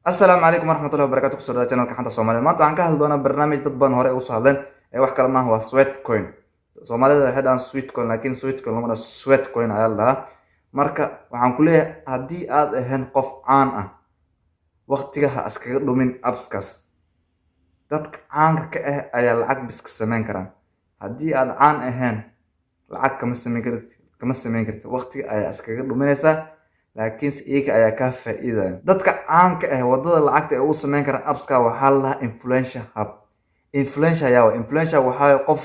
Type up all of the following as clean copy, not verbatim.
Asalaamu calaykum waraxmatullahi wabarakatu. Kusoo dhawaada channelka Xanta Soomaalida. Maanta waxaan ka hadli doonaa barnaamij dad badan hore ugu soo hadleen ee wax kale maaha, waa Sweatcoin. Soomaalida waxay dhahaan sweetcoin, laakiin sweetcoin lama dhaho, Sweatcoin ayaa la dhahaa. Marka waxaan ku leeyahay, haddii aad ahayn qof caan ah, waqtiga ha iskaga dhumin appskaas. Dadka caanka ka ah ayaa lacag bis ka samayn karaan. Haddii aad caan ahayn, lacag kama samayn kartid, kama samayn kartid. Waqtiga ayaa iskaga dhuminaysaa, laakiinse iyaga ayaa kaa faa'iidaya. Dadka caanka ah wadada lacagta ay ugu samayn karaan appska waxaa la dhahaa influencer hub. Influencer ayaa waa influencer, waxaa waye qof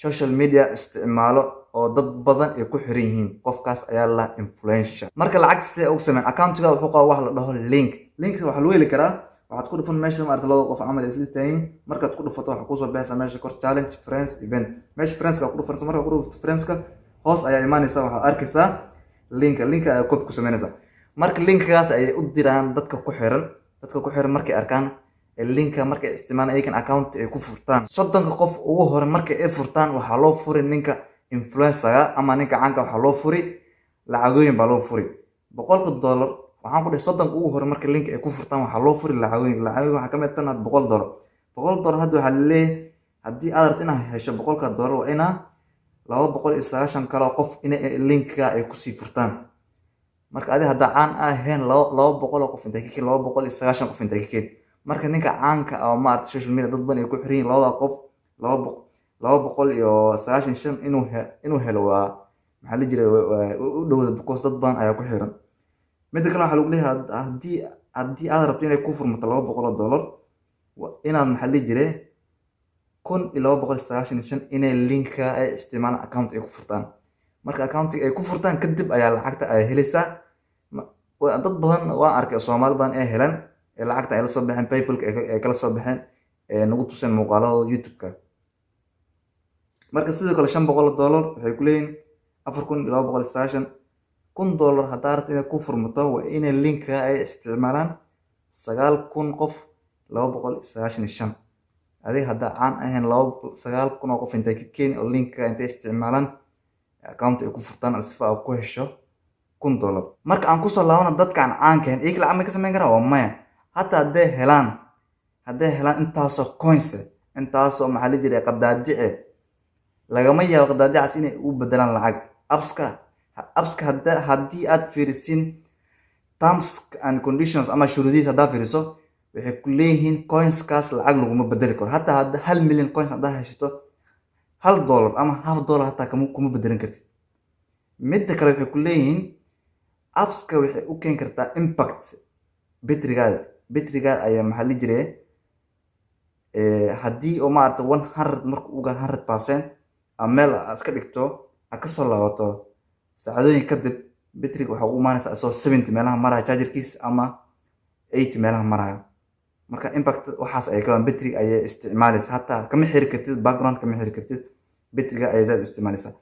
social media isticmaalo oo dad badan ay ku xiran yihiin. Qofkaas ayaa la dhahaa influencer. Marka lacagta sidee ugu sameyn? Accountiga wuxuu qabaa wax la dhaho link. Link waxaa lagu heli karaa, waxaad ku dhufan meesha maarata labada qof camal isla taagan. Markaad ku dhufato, waxaa kusoo baxaysa meesha kor challenge, friends, event. Meesha friendska ku dhufanaysa. Markaad ku dhufato friendska, hoos ayaa imaanaysa, waxaad arkaysaa linka. Linka ayaa copy ku samaynaysaa. Marka linkagaas ayay u diraan dadka ku xiran. Dadka ku xiran markay arkaan linka, markay isticmaalaan, ayagan account ay ku furtaan, 30ka qof ugu hore markay ay furtaan, waxaa loo furi ninka influencerga ama ninka caanka, waxaa loo furi lacagooyin baa loo furi. $100 waxaan ku dhihi, 30ka ugu hore marka linka ay ku furtaan, waxaa loo furi lacagooyin. Lacagooyin waxaa kamid tan had $100. $100 hadda waxaa laleeyahay, haddii aad rabto inaad hesho $100, waa inaa 290 kale qof in linka ay kusii furtaan. Marka adi haddaa caan ahayn, 200 oo qof intay ka keen? 290 qof intay ka keen? Marka ninka caanka ah oo maarata social media dad badan ay ku xiran yihiin, labada qof 295 inuu helo waa, maxaa la jiray, u dhowda, because dad badan ayaa ku xiran. Midda kale waxaa lagu leeyahay, haddii aad rabto inay ku furmato $200, inaad, maxaa la jiray, 1295 inay linka ay isticmaalaan, account ay ku furtaan. Marka accountiga ay ku furtaan kadib ayaa lacagta ay helaysaa. Dad badan waan arkay, Soomaali badan ee heleen ee lacagta ay la soo baxeen, PayPalka ay kala soo baxeen, ee nagu tuseen muuqaaladooda YouTube-ka. Marka sidoo kale $500 waxay ku leeyihin 4290. $1000 haddaa rabto inay ku furmato, waa inay linka ay isticmaalaan 9000 qof 295. Adiga haddaa caan ahayn, laba 9000 oo qof intay ka keeni oo linka intay isticmaalaan, account ay ku furtaan, sifa aad ku hesho $1000? Marka aan kusoo laabano dadka aan caanka ahayn, iyaga lacag may ka samayn karaan? Waa maya. Hataa hadday helaan intaasoo coins, intaasoo, maxaa la jiray, qadaadice, lagama yaabo qadaadicaas inay u bedelaan lacag. Appska haddii aad fiirisin terms and conditions ama shuruudihiis haddaa fiiriso, waxay ku leeyihiin coinskaas lacag laguma bedeli karo. Hataa hadda 1 milyan coins haddaa heshato, $1 ama half dollar hataa kuma bedelin kartid. Midda kale waxay ku leeyihiin appska waxay u keeni kartaa impact batterigaada. Batterigaada ayaa, maxaa la jiray, haddii oo maarata 100 marka uu gaaro 100% ama meel aad iska dhigto, aad kasoo laabato saacadooyin kadib, batteriga waxaa ugu imaanaysa isagoo 70 meelaha maraya chargerkiis ama 80 meelaha maraya. Marka impact waxaas ay kabaan, batteriga ayay isticmaalaysa. Hataa kama xiri kartid background, kama xiri kartid, batteriga ayay zaid u isticmaalaysaa.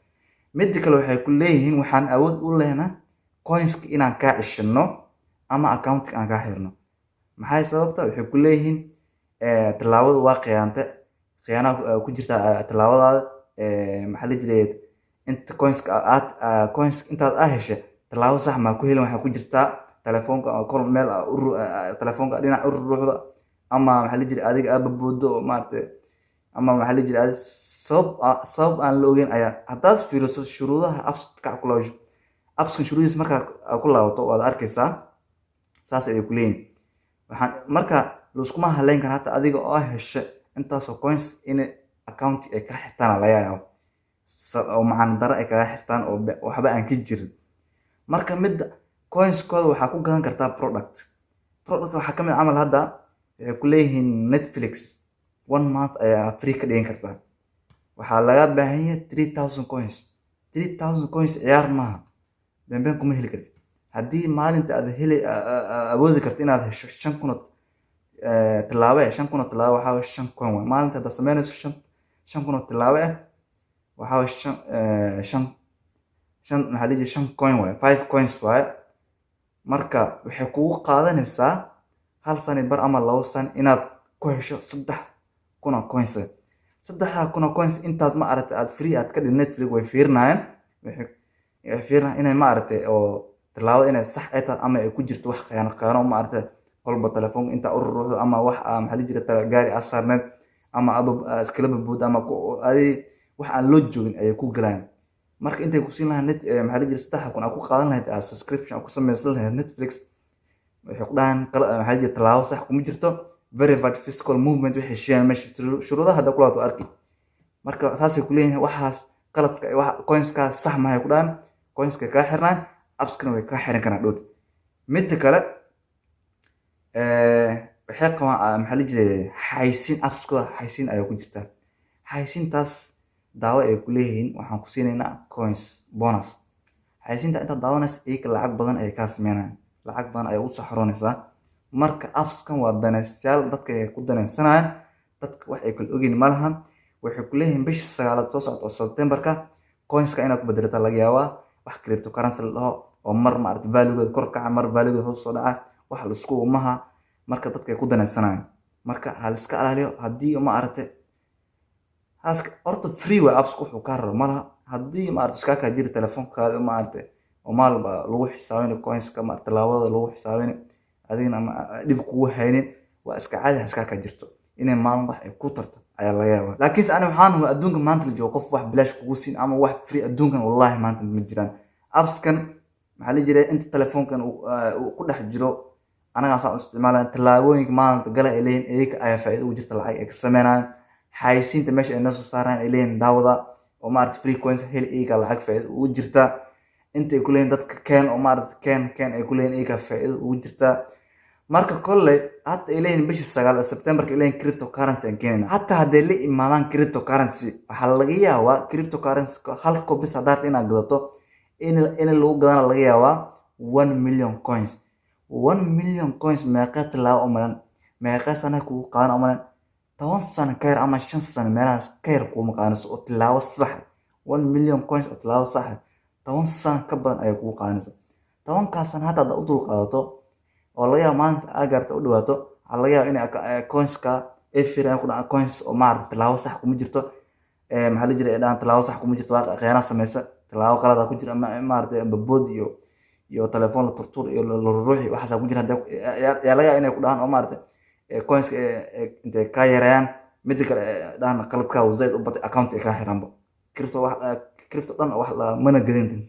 Midda kale waxay ku leeyihiin, waxaan awood u lehnaa coinska inaan kaa ceshano ama accountka aan kaa xirno. Maxay sababta? Waxay ku leeyihiin tallaabada waa khiyaante, khiyaanaha ku jirta tallaabadaada. Maxaa la jiray, inta coinska aad coins intaad aa heshay, tallaabo sax maa ku helin. Waxaa ku jirtaa telefoonka kor meel telefoonka dhinac u ruuxda, ama maxaa la jiray, adiga aad baboodo oo maaragtay, ama maxaa la jiray, sabab aan la ogeyn ayaa. Haddaad fiiriso shuruudaha appska ku laabasho, appskan shuruudihiisa markaa ku laabato, waad arkaysaa saas ayay ku leeyihin. Waxaan marka laiskuma haleyn kara, hata adiga oo hesha intaasoo coins, in account ay ka xirtaan laga yaabo, oo macna daro ay kaga xirtaan oo waxba aan ka jirin. Marka midda coinskooda waxaa ku gadan kartaa product. Product waxaa kamid camal hadda waxay ku leeyihiin Netflix one month ayaa free ka dhigan kartaa. Waxaa laga baahan yahay 3000 coins. 3000 coins ciyaar maaha, beenbeen kuma heli kartid. Haddii maalinta aad heli awoodi karto inaad hesho 5000 oo tilaabo eh, 5000 oo tilaabo waxaa waye shan coin waay. Maalinta haddaad sameynayso 5000 oo tilaabo ah, waxaa waye shan shan shan, maxaa la jiray, shan coin waay, five coins waaye. Marka waxay kugu qaadanaysaa hal sani bar ama 2 sano inaad ku hesho 3000 oo coins. 3000 oo coins intaad ma aragtay aad free aad ka dhig Netflix, way fiirinayaan. Waxay fiirinayaan inay ma aragtay oo tilaabada inay sax ay tahay ama ay ku jirto wax khiyaano, khiyaano ma aragtay. Kolba telefoonka intaa u ruruuxdo ama wax maxaa la jira, gaari aa saarneed ama aba iskala badbood ama adi wax aan loo joogin ayay ku galayaan. Marka intay ku siin lahaa net, maxaa la jira, 3000 aad ku qaadan lahayd, aad subscription aad ku samaysan lahayd Netflix, waxay ku dhahaan maxaa la jira, tallaabo sax kuma jirto, verified physical movement waxay sheegaan meesha shuruudaha hadda kulaad arki. Marka saasay ku leeyihiin waxaas qaladka, wax coinskaas sax mahay ku dhahan, coinska kaa xirnaan, appskana way kaa xiran karaan dhowt. Midda kale, waxay qabaan, maxaa la jiray, xaysiin. Appskooda xaysiin ayaa ku jirta. Xaysiintaas daawo ay ku leeyihiin, waxaan ku siinaynaa coins bonus. Xaysiinta intaad daawanaysa, iyaga lacag badan ayay kaa sameynayaan, lacag badan ayay usoo xaroonaysaa. Marka appskan waa danaystayaal, dadka ay ku danaysanayaan. Dadka wax ay kala ogyihin ma lahan. Waxay ku leeyihiin bisha sagaalaad soo socota oo Septemberka coinska inaad ku bedelata laga yaabaa wax cryptocurrency la dhaho oo mar maaragta valuegeeda kor kaca, mar valuegeeda hoos soo dhaca, wax la isku umaha. Marka dadka ay ku danaysanayaan, marka ha la iska ilaaliyo. Haddii ma aragtay haska horta free way apps, wuxuu kaa rabo malaha. Haddii maaragta iskaa kaa jiri telefoonkaada, maaragtay, oo maalba lagu xisaabin coinska, maaragta tallaabada lagu xisaabin, adigana ama dhib kugu haynin, waa iska caadi. Ha iskaa kaa jirto inay maalin wax ay ku tarto ayaa laga yaabaa. Laakiinse ani waxaan hubaa adduunka maanta la joogo qof wax bilaash kugu siin ama wax free adduunkan wallahi maanta ma jiraan. Appskan, maxaa la jiray, inta telefoonkan uu ku dhex jiro anagaa u isticmaalaya, tallaabooyinka maalinta gala ay leeyihin, iyaga ayaa faa'iido ugu jirta, lacag ay ka sameynayaan. Xayisiinta meesha ay noo soo saarayaan ay leeyihin daawada oo maaragta free coins heli, iyaga lacag faa'iido ugu jirta. Inta ay ku leeyihin dadka keen oo maaragta keen keen ay ku leeyihin, iyaga faa'iido ugu jirta. Marka kolley hadda ay leeyihin bishii sagaal ee Septemberka ay leeyihin cryptocurrency aan keenayna. Hataa hadday la imaadaan cryptocurrency, waxaa laga yaabaa cryptocurrency hal kobis haddaad rabto inaad gadato in lagu gadana laga yaabaa 1 million coins. 1 million coins meeqa tallaabo umalan, meeqa sana kugu qaadan umalan? 10 sano ka yar ama 5 sano meelahaas ka yar kuuma qaadanayso oo tilaabo sax. 1 million coins oo tilaabo sax 10 sano ka badan ayay kugu qaadanaysa. 10kaas sano hataa haddaad u dul qaadato oo laga yaabo maalinta aa gaarto u dhawaato, waxaa laga yaaba inay coinska ay fiiriyaan, ku dhahaan coins oo maaragta tilaabo sax kuma jirto. Maxaa la jiray, ay dhahaan tilaabo sax kuma jirto, waa khiyaana sameysa, tilaabo qalad ku jira, maaragtay, babood iyo telefoon la turtur iyo la ruruuxi, waxaasaa ku jira yaa laga yaaba inay ku dhahaan oo maaragtay coinska intay kaa yareeyaan. Midda kale, dhahaan qaladkaa uu zaid u batay, account ay kaa xiraanba. Crypto, wax crypto dhan wax mana gadin.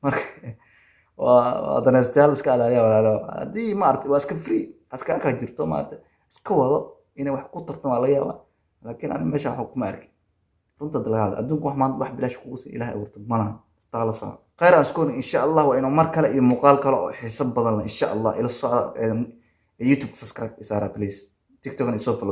Marka waa danaystayaal, iska alaaliya walaalo. Haddii maaragtay waa iska free, iska kaa jirto, maaragtay, iska wado, inay wax ku tartan waa laga yaabaa. Laakiin ani meesha wax kuma arkin. Runta hadda laga hadla, adduunka wax maanta wax bilaash kugu siin Ilaahay abuurta malaha. Istaa la soco, khayr aan isku insha Allah. Waa inuu mar kale iyo muuqaal kale oo xiiso badan leh insha Allah. Ila socda. YouTube subscribe isaara please, TikTokna isoo follow.